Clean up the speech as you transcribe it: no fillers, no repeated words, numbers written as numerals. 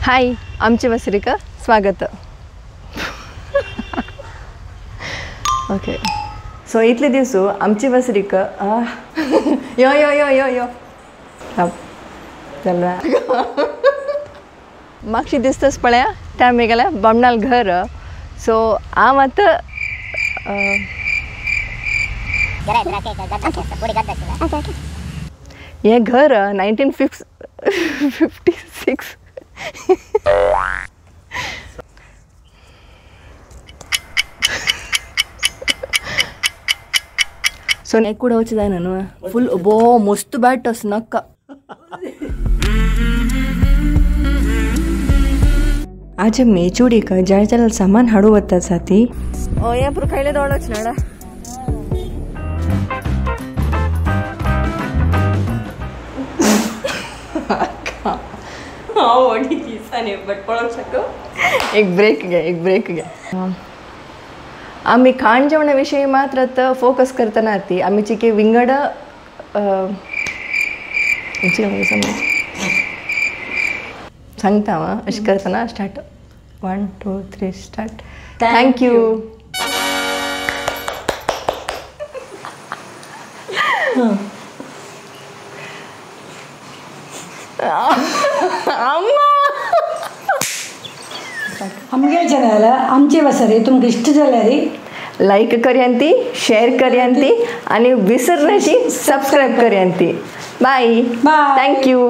हाय आमचे वसरीक स्वागत. Okay so इतले दिवस आमचे वसरीक यो यो यो यो यो चल मागशी दिसतच पळया त्या मेगेल्या बामणाल घर. सो हांव आतां हें घर 1956 सो नेक ಕೂಡ ಹೋಚಿದ ನಾನು ಫುಲ್ ಬೋ ಮಸ್ತ್ ಬ್ಯಾಟ್ ನಕ್ಕ. आज मेचुडीक जाय जाल्यार सामान हाडू वता साथी. हें पुरो खायले दोळच नाडा. एक ब्रेक घे, एक ब्रेक घे. आमी खाण जेवणा विशयी मात्र आतां फोकस करतना ती आमी चिके विंगड सांगता हांव अशें करतना स्टार्ट. 1 2 3 स्टार्ट. Thank you. आमगे चॅनल आमचे वसरी तुमकां इश्ट जाल्यार लायक करयांती, शेअर करयांती आनी विसरनाशी subscribe करयांती. Bye bye. Thank you.